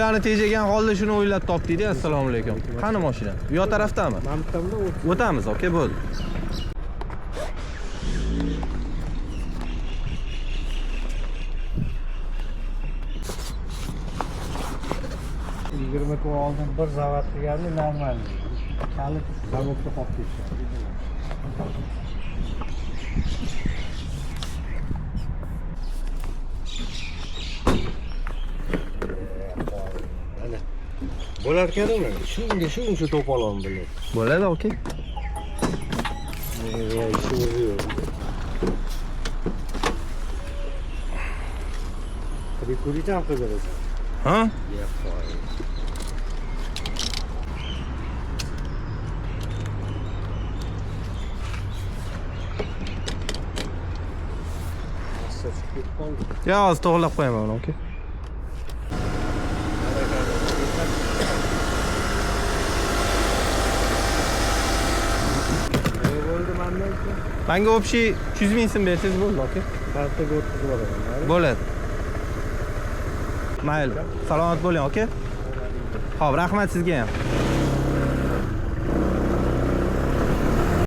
Pullarni tejagan holda shuni o'ylab topdik-da. Assalomu alaykum. Qani mashina? U yoq taraftami? Mana bittamda. O'tamiz, aka, bo'ldi. 20 kun oldin bir zavod qilgandik, нормальный. Kalit zavodda qolib ketgan. Mana. Bo'larkan uni. Shunga shuncha to'polon bilan. Bo'ladi, aka. Ishimiz yo'q. Прикурить ham qilib berasan. Ha? Yo'q. Chiqib ketib qoldi. Ya, hozir to'g'rilab qo'yaman uni, aka. Ne bo'ldi mandan keyin? Menga общий 300 ming so'm bersangiz bo'ldi, aka. Kartaga o'tkazib yuboraman. Bo'ladi. Mayli. Salomat bo'ling, aka. Xo'p, rahmat sizga ham.